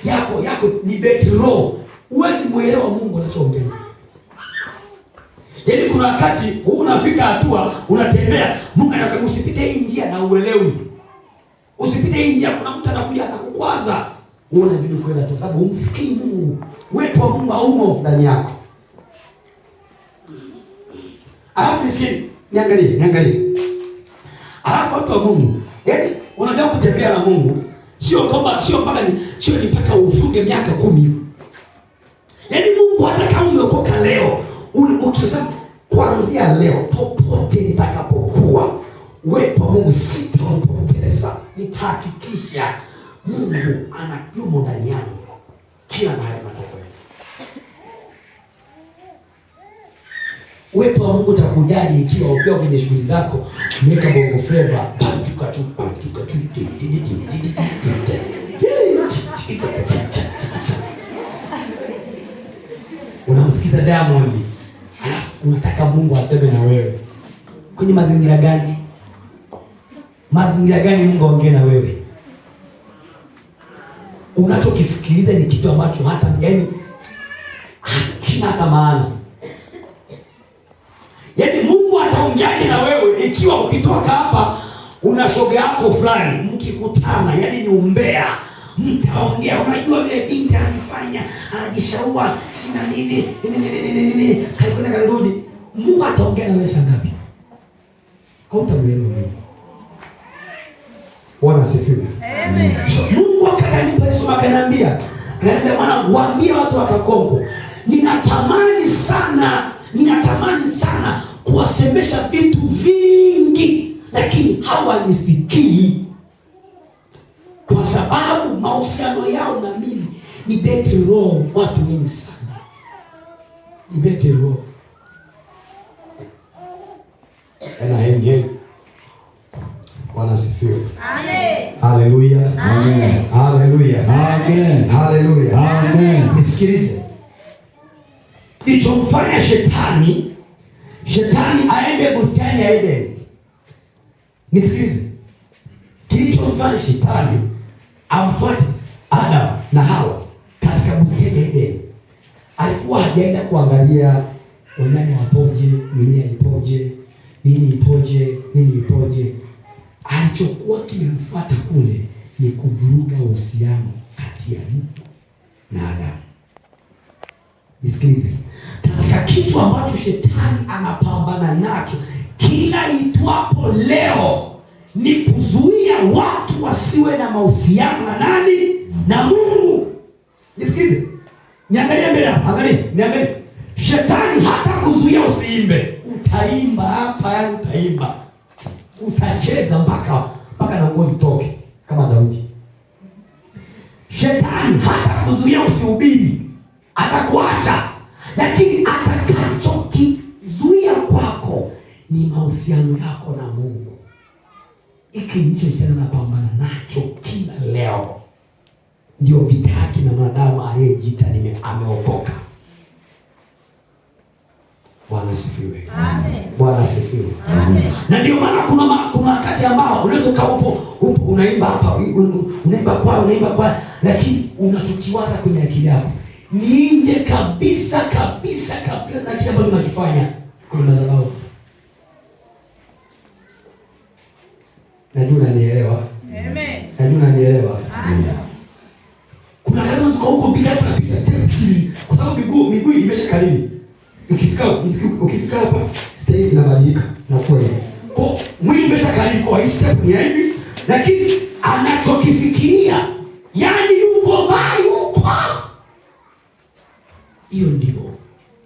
Yako ni betro. Huwezi muelewa Mungu anachoongea. Yaani kuna wakati huu unafika hatua unatembea, Mungu anakuambia usipite hii njia na uelewi. Usipite hii njia, kuna mtu anakuja atakukwaza. Wewe unazidi kwenda tu sababu humsikii Mungu. Uwepo wa Mungu haumo ndani yako. Alafu nisikie, niangalie, niangalie. Alafu watu wa Mungu, yaani unajua kutembea na Mungu sio kwamba sio mpaka ni sio ni mpaka ufunge miaka 10. Yaani Mungu hata kama umeokoka leo, ukisema kuanzia leo popote nitakapokuwa, uwepo wa Mungu sitaupoteza. Nitahakikisha Mungu ana yumo ndani yangu kila mahali ninapokwenda. Uwepo wa Mungu utakujali ikiwa ukiwa kwenye shughuli zako, umeweka bongo flava, bantuka tu bantuka tu ti ti ti ti ti ti ti ti. Unamsikiza Diamond, alafu unataka Mungu aseme na wewe. Kwenye mazingira gani? Mazingira gani Mungu aongee na wewe? Unachokisikiliza ni kitu ambacho hata yani hakina hata maana. Yaani Mungu ataongeaje na wewe ikiwa ukitoka hapa una shoga yako fulani, mkikutana yani ni umbea, mtaongea. Unajua yule binti ananifanya, anajishaua, sina nini, nini, nini, nini, nini, kalikwenda kalirudi. Mungu ataongea na wewe saa ngapi? Hautamuelewa Mungu. Bwana asifiwe. Amen. So, Mungu akanipa Yesu akaniambia, mwanangu, waambie watu wa Kakonko, ninatamani sana kuwasemesha vitu vingi, lakini hawanisikii kwa sababu mahusiano yao na mimi ni betri roho. Watu wengi sana ni betri roho. Ena henge. Bwana asifiwe. Amen. Haleluya. Amen. Haleluya. Amen. Haleluya. Amen. Nisikilize. Kilichomfanya shetani aende bustani ya Eden. Nisikilize. Kilichomfanya shetani amfuate Adam na Hawa katika bustani ya Eden, alikuwa hajaenda kuangalia wanyama wapoje, mimea ipoje, nini ipoje, nini ipoje. Alichokuwa kimemfuata kule ni kuvuruga uhusiano kati ya Mungu na Adamu. Nisikilize. Katika kitu ambacho shetani anapambana nacho kila itwapo leo ni kuzuia watu wasiwe na mahusiano na nani? Na Mungu. Nisikilize. Niangalie mbele hapa, angalie, niangalie. Shetani hata kuzuia usiimbe. Utaimba hapa, yani utaimba. Utacheza mpaka na ngozi toke kama Daudi. Shetani hata kuzuia usihubiri, atakuacha, lakini atakachokizuia kwako ni mahusiano yako na Mungu. Hiki ndicho shetani anapambana nacho kila leo. Ndio vita yake na mwanadamu aliyejiita ameokoka. Bwana asifiwe. Amen. Bwana asifiwe. Amen. Na ndio maana kuna wakati ambao unaweza ukawa upo unaimba hapa, unaimba kwaya, unaimba kwaya, lakini unachokiwaza kwenye akili yako ni nje kabisa kabisa kabisa na kile ambacho unakifanya kwenye madhabahu. Najua unanielewa. Amen. Najua unanielewa. Amen. Kuna wakati unaweza ukawa uko busy hapa unapiga step chini kwa sababu miguu imeshakariri. Ukifika hapa step inabadilika na kuwa hivi. Kwa mwili umeshakariri kwa hii step ni hivi, lakini anachokifikiria yani yuko mbali huko. Hiyo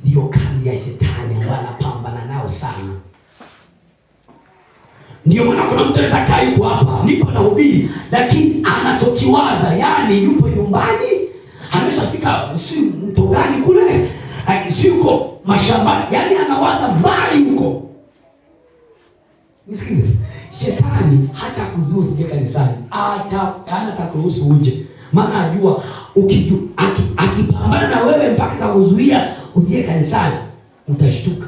ndio kazi ya shetani ambayo anapambana nao sana. Ndio maana kuna mtu anaweza kaa yuko hapa, nipo nahubiri, lakini anachokiwaza yani yupo nyumbani, ameshafika si mto gani kule, si yuko mashambani, yani anawaza mbali huko. Nisikize, shetani hata kuzuia usije kanisani, hata kuruhusu uje. Maana ajua akipambana na wewe mpaka akakuzuia usije kanisani, utashtuka.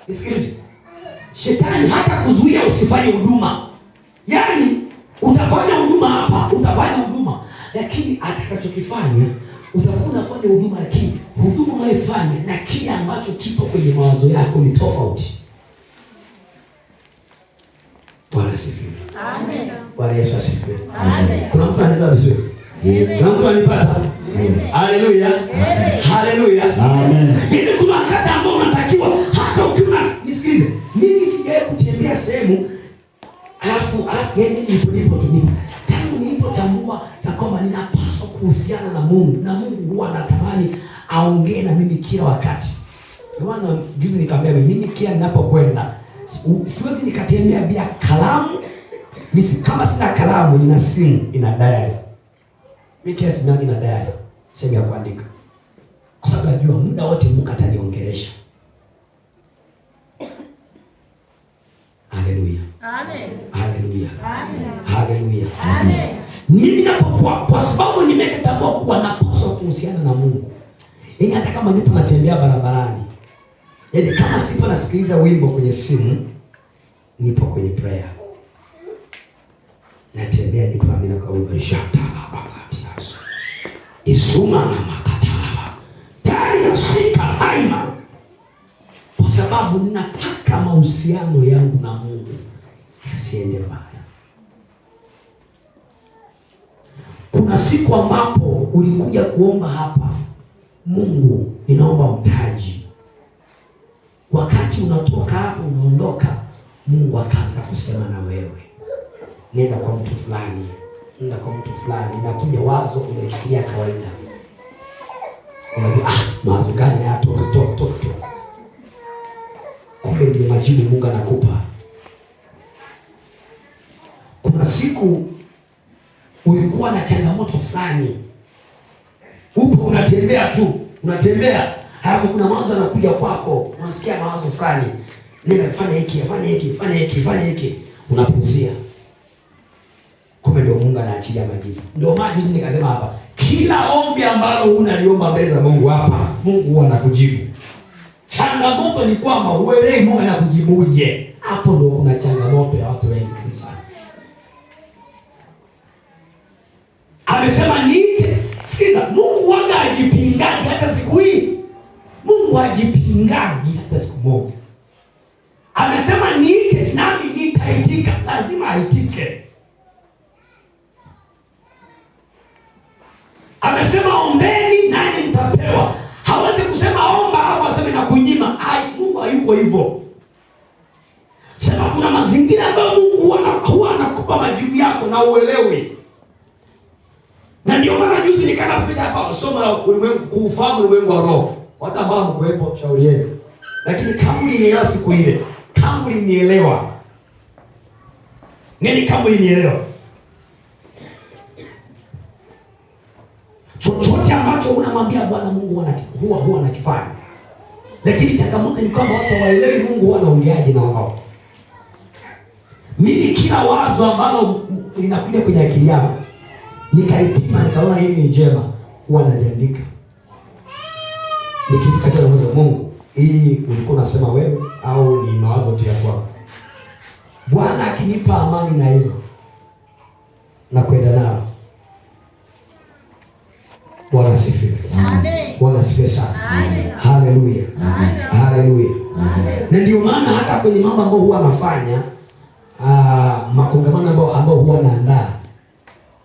Nisikilize. Shetani hata kuzuia usifanye huduma. Yaani Utafanya huduma hapa, utafanya huduma, lakini atakachokifanya utakuwa unafanya huduma, lakini huduma unayoifanya na kile ambacho kipo kwenye mawazo yako ni tofauti. Bwana asifiwe. Amen. Bwana Yesu asifiwe. Amen. Kuna mtu anaelewa vizuri? Kuna mtu anipata? Haleluya. Haleluya. Amen. Yaani kuna wakati ambao unatakiwa hata ukiwa, nisikilize, mimi sijawahi kutembea sehemu alafu yaani nipo tu nipo. Tangu nilipotambua ya kwamba ninapaswa kuhusiana na Mungu, na Mungu huwa anatamani aongee na mimi kila wakati. Ndio maana juzi nikamwambia mimi kila ninapokwenda siwezi nikatembea bila kalamu. Mimi kama sina kalamu nina simu ina diary. Mimi kila simu yangu ina diary, sehemu ya kuandika. Kwa sababu najua muda wote Mungu ataniongelesha. Haleluya. Amen. Haleluya. Amen. Haleluya. Amen. Mimi napokuwa, kwa sababu nimekatambua kuwa napaswa kuhusiana na Mungu. Yaani hata kama nipo natembea barabarani, yaani kama sipo nasikiliza wimbo kwenye simu, nipo kwenye prayer. Natembea nipo na nina kauli shatalabakatiaso. Izuma na makatalaba. Daria sika aima. Kwa sababu ninataka mahusiano yangu na Mungu yasiende mbali. Kuna siku ambapo ulikuja kuomba hapa, Mungu ninaomba mtaji. Wakati unatoka hapo unaondoka, Mungu akaanza kusema na wewe, nenda kwa mtu fulani, nenda kwa mtu fulani. Na kija wazo unaichukulia kawaida, unajua mawazo gani haya, toka toka toka. Kumbe ndio majibu Mungu anakupa. Kuna siku ulikuwa na changamoto fulani, upo unatembea tu, unatembea, halafu kuna mawazo yanakuja kwako, unasikia mawazo fulani, nenda fanya hiki, fanya hiki, fanya hiki, fanya hiki, unapuzia. Kumbe ndio Mungu anaachilia majibu. Ndio maana juzi nikasema hapa, kila ombi ambalo unaliomba mbele za Mungu hapa, Mungu huwa anakujibu. Changamoto ni kwamba huelewi Mungu anakujibuje. Hapo ndio kuna changamoto ya watu wengi kabisa. Amesema niite. Sikiza, Mungu waga hajipingagi hata siku hii. Mungu hajipingagi hata siku moja. Amesema niite nami nitaitika, lazima aitike. Amesema ombeni nanyi mtapewa. Hawezi kusema omba alafu aseme na kunyima. Ai, Mungu hayuko hivyo. Sema kuna mazingira ambayo Mungu huwa anakupa majibu yako na uelewi. Na ndio maana juzi nikanafika hapa somo la ulimwengu, kuufahamu ulimwengu wa roho. Watu ambao mkuepo shauri yenu. Lakini kama ulinielewa siku ile, kama ulinielewa. Nini kama ulinielewa? Chochote ambacho unamwambia Bwana Mungu huwa anakifanya. Lakini changamoto ni kwamba watu hawaelewi Mungu huwa anaongeaje na wao. Mimi kila wazo ambalo linakuja kwenye akili yangu nikalipima nikaona hili ni jema, huwa naliandika. Nikifika sasa kwa Mungu, hii ulikuwa unasema wewe au ni mawazo tu ya kwako? Bwana akinipa amani na hilo na kwenda nalo. Bwana asifiwe. Amen. Bwana asifiwe sana. Amen. Haleluya. Haleluya. Amen. Na ndio maana hata kwenye mambo ambayo huwa nafanya, makongamano ambayo huwa naandaa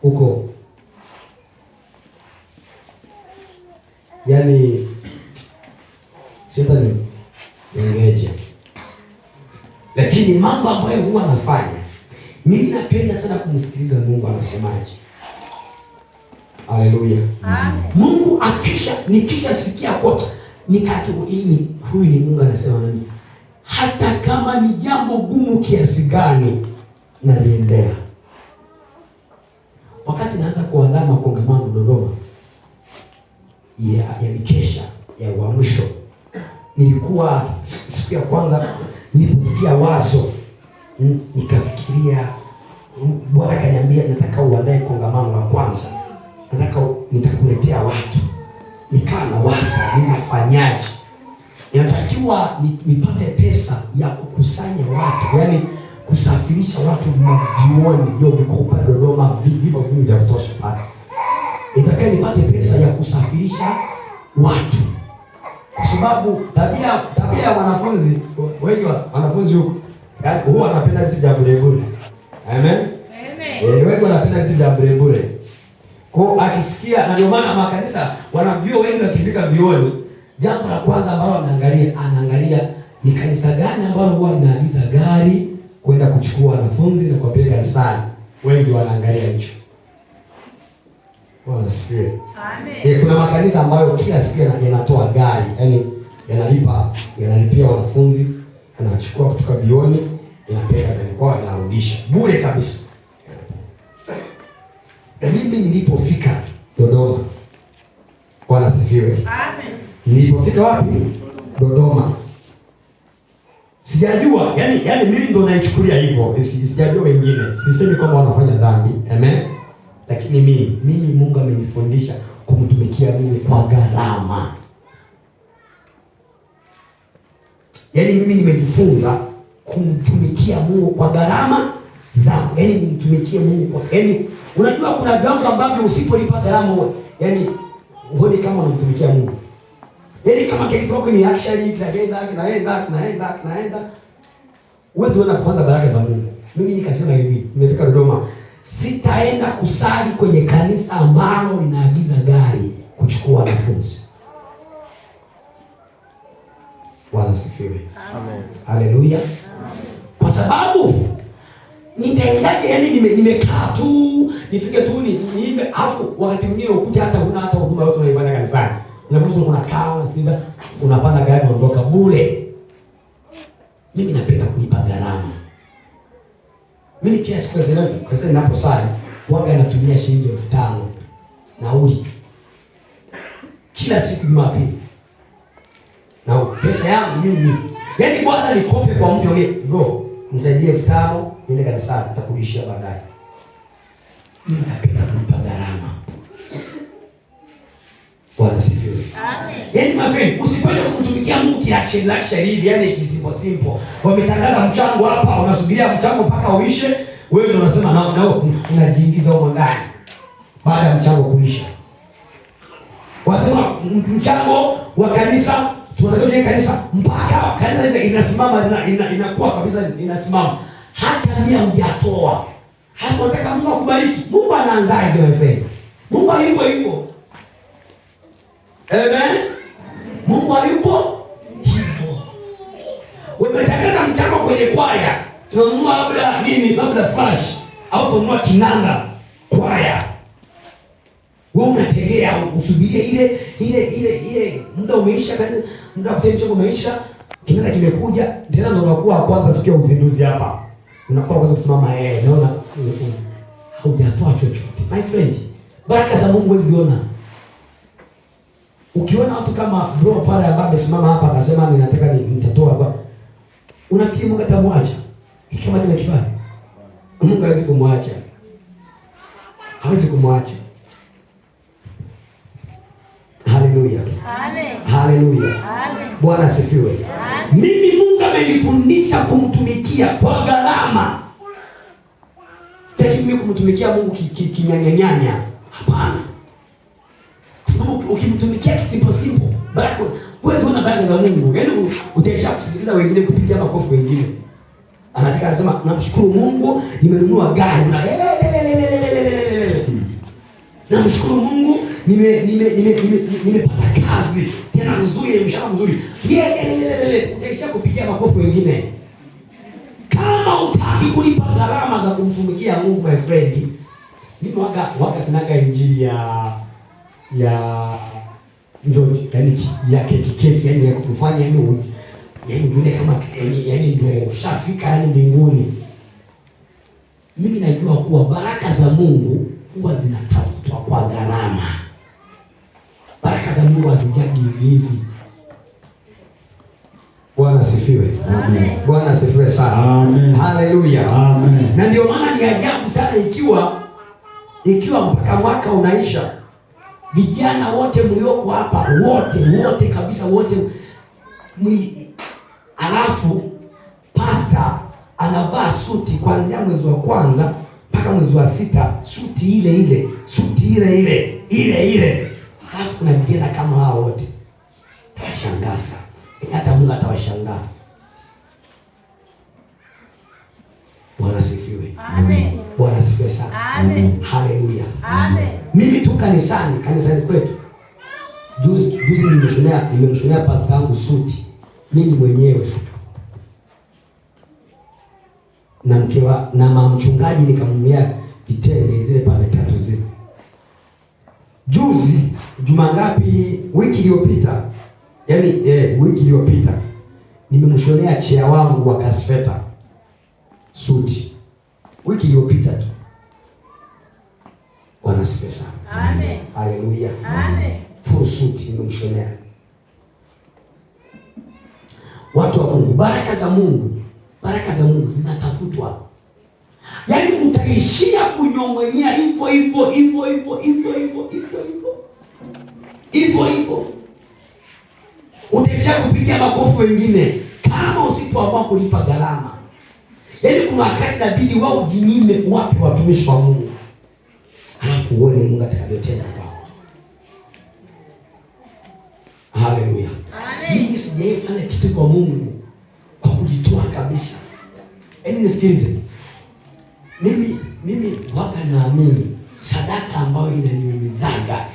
huko, yaani shetani ningeje, lakini mambo ambayo huwa nafanya mimi napenda sana kumsikiliza Mungu anasemaje. Haleluya. Amen. Mungu nikisha sikia kwa nikati hii, huyu ni Mungu anasema nani, hata kama ni jambo gumu kiasi gani naliendea. Wakati naanza kuandaa makongamano Dodoma ya mikesha ya uamsho, nilikuwa siku ya kwanza niliposikia wazo, nikafikiria, Bwana akaniambia nataka uandae kongamano la kwanza, nataka nitakuletea watu. Nikaa na waza ninafanyaje, inatakiwa nipate pesa ya kukusanya watu, yaani Kusafirisha watu vyuoni, vyuo vikuu pale Dodoma, vipo vingi vya kutosha pale. Itakiwa nipate pesa ya kusafirisha watu, kwa sababu tabia ya wanafunzi wengi, wanafunzi huko yaani huwa wanapenda vitu vya bure bure. Amen. Amen. Wengi wanapenda vitu vya bure bure. Kwa akisikia, na ndio maana makanisa wanavyuo wengi wakifika vyuoni, jambo la kwanza ambalo anaangalia ni kanisa gani ambalo huwa linaagiza gari kwenda kuchukua wanafunzi na kuwapeleka kanisani. Wengi wanaangalia hicho. Bwana asifiwe. Amen. Kuna makanisa ambayo kila siku yanatoa gari, yaani yanalipia wanafunzi, yanachukua kutoka vyuoni, inapeleka kanisani kwao, inarudisha bure kabisa. Mimi nilipofika Dodoma, Bwana asifiwe. Amen. Nilipofika wapi? Dodoma. Sijajua, yani mimi ndo naichukulia hivyo. Sijajua wengine. Sisemi kwamba wanafanya dhambi. Amen. Lakini mimi Mungu amenifundisha kumtumikia Mungu kwa gharama. Yaani mimi nimejifunza kumtumikia Mungu kwa gharama zangu. Yaani nimtumikie Mungu kwa, yaani unajua kuna viwango ambavyo usipolipa gharama wewe, yaani huoni kama unamtumikia Mungu. Yaani kama kitu chako ni actually kinaenda. Huwezi kuona kwanza baraka za Mungu. Mimi nikasema hivi, nimefika Dodoma, sitaenda kusali kwenye kanisa ambalo linaagiza gari kuchukua wanafunzi. Bwana asifiwe. Amen. Haleluya. Kwa sababu nitaendaje? Yaani nimekaa tu, nifike tu niimbe, alafu wakati mwingine ukute hata huna hata huduma yote unaifanya kanisani. Unakuta unakaa unasikiliza, unapanda gari unaondoka bure. Mimi napenda kulipa gharama. Mimi kila siku kwa sababu ninaposali huaga natumia shilingi 5,000 nauli kila siku Jumapili. Na pesa yangu mimi, yaani kwanza nikope kwa mtu mwingine, bro, nisaidie 5,000 niende kanisani, nitakurudishia baadaye. Mimi napenda kulipa gharama. Bwana asifiwe. Amen. Yaani my friend, usipende kumtumikia Mungu kiaction luxury hivi, yaani kisimple simple. Wametangaza mchango hapa, unasubiria mchango mpaka uishe, wewe ndio unasema na unajiingiza huko ndani. Baada ya mchango kuisha. Wasema mchango wa kanisa, tunataka tujenge kanisa mpaka kanisa inasimama, inakuwa kabisa inasimama. Hata mia hujatoa. Hapo nataka Mungu akubariki. Mungu anaanzaje my friend? Mungu hayuko hivyo. Amen. Mungu hayuko hivyo. Umetangaza mchango kwenye kwaya, tunanunua labda nini, labda flash au tunanunua kinanda kwaya. Wewe unategea usubirie ile muda umeisha, muda wa kutoa mchango umeisha, kinanda kimekuja, tena ndio unakuwa kwanza siku ya uzinduzi hapa. Unakuwa kwanza kusimama, naona haujatoa chochote. My friend, baraka za Mungu huwezi ziona. Ukiona watu kama bro pale ambaye amesimama hapa akasema ninataka nitatoa hapa, unafikiri Mungu atamwacha? Hiki kama tumekifanya, Mungu hawezi kumwacha. Hawezi kumwacha. Haleluya. Amen. Haleluya. Amen. Bwana asifiwe. Amen. Mimi Mungu amenifundisha kumtumikia kwa gharama. Sitaki mimi kumtumikia Mungu kinyanyanyanya. Hapana. Kwa sababu ukimtumikia kisimple simple, baraka huwezi kuona baraka za Mungu. Yaani utaisha kusikiliza wengine kupigia makofi wengine. Anafika anasema namshukuru Mungu nimenunua gari. Na namshukuru Mungu nimepata kazi tena nzuri, mshahara mzuri. Utaisha kupigia makofi wengine. Kama hutaki kulipa gharama za kumtumikia Mungu my friend, mimi waga sinaga injili ya njo, yani ya keki keki, yani ya kukufanya yani yani ujione kama yani ndio ushafika yani mbinguni. Mimi najua kuwa baraka za Mungu huwa zinatafutwa kwa gharama. Baraka za Mungu hazijagi hivi hivi. Bwana asifiwe. Amen. Bwana asifiwe sana. Amen. Haleluya. Amen. Na ndio maana ni ajabu sana ikiwa mpaka mwaka unaisha, vijana wote mlioko hapa, wote kabisa, wote alafu pastor Anavaa suti kuanzia mwezi wa kwanza mpaka mwezi wa sita, suti ile ile, suti ile ile, ile ile. Halafu kuna vijana kama hao wote. Tawashangaa sana. Hata Mungu atawashangaa. Bwana asifiwe. Amen. Bwana asifiwe sana. Amen. Haleluya. Amen. Mimi tu kanisani kwetu. Juzi juzi nimemshonea pastor wangu suti. Mimi mwenyewe. Na mkewa na mama mchungaji nikamnunulia vitenge zile pande tatu zile. Juzi juma ngapi, wiki iliyopita, yaani wiki iliyopita nimemshonea chair wangu wa kasfeta suti. Wiki iliyopita tu. Bwana asifiwe sana. Amen. Haleluya. Amen. Full suit nimemshonea. Watu wa Mungu, baraka za Mungu, baraka za Mungu zinatafutwa. Yaani utaishia kunyong'onyea hivyo hivyo hivyo hivyo hivyo hivyo hivyo hivyo hivyo hivyo. Utaishia kupigia makofi wengine kama usipoamua kulipa gharama. Yaani kuna wakati inabidi wao ujinyime uwape watumishi wa Mungu, alafu uone Mungu atakavyotenda kwako. Haleluya. Amen. Mimi sijaifanya kitu kwa Mungu kwa kujitoa kabisa. Yaani nisikilize. Mimi waga naamini sadaka ambayo inaniumizaga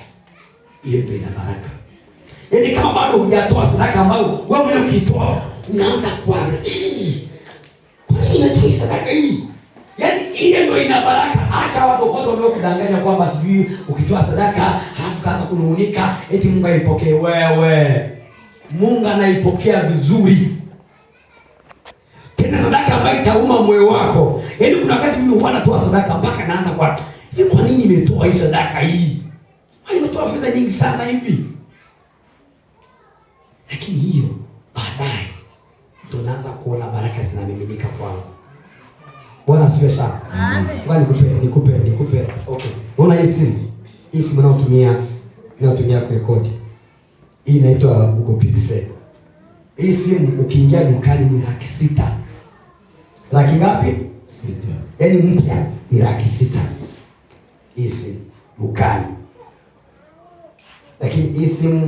ile ndio ina baraka. Yaani kama bado hujatoa sadaka ambayo wewe mwenyewe ukitoa unaanza kuwaza, "Ii, kwa nini nimetoa hii sadaka hii?" Yaani ile ndio ina baraka. Acha watu wote wanaokudanganya kwamba sijui ukitoa sadaka halafu kaanza kunung'unika eti Mungu aipokee. Wewe, Mungu anaipokea vizuri. Tena sadaka ambayo itauma moyo wako. Yaani kuna wakati mimi huwa natoa sadaka mpaka naanza kwa hivi, kwa nini nimetoa hii sadaka hii? Kwani nimetoa fedha nyingi sana hivi? Lakini hiyo baadaye ndo naanza kuona baraka zinamiminika kwangu. Bwana asifiwe sana. Amen. Ngoja nikupe. Okay. Unaona hii simu? Hii simu ninayotumia kurekodi. Hii inaitwa Google Pixel. Hii simu ukiingia dukani ni 600,000. Laki ngapi? 6. Yaani mpya ni 600,000. Hii simu dukani. Lakini hii simu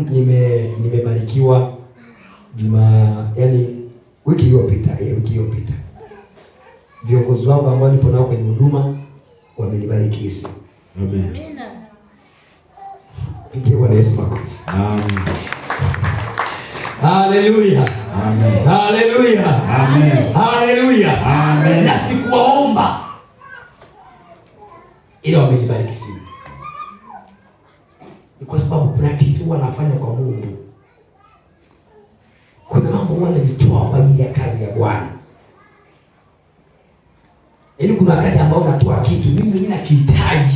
nimebarikiwa yaani wiki iliyopita, wiki iliyopita. Viongozi wangu ambao nipo nao kwenye huduma wamenibariki hii simu. Amen. Amina. Pigie Bwana Yesu makofi. Amen. Haleluya. Amen. Haleluya. Amen. Haleluya. Amen. Na sikuwaomba ila wamenibariki simu. Ni kwa sababu kuna kitu huwa nafanya kwa Mungu. Kuna mambo huwa najitoa kwa ajili ya kazi ya Bwana. Yaani kuna wakati ambao natoa kitu mimi mwenyewe nakihitaji.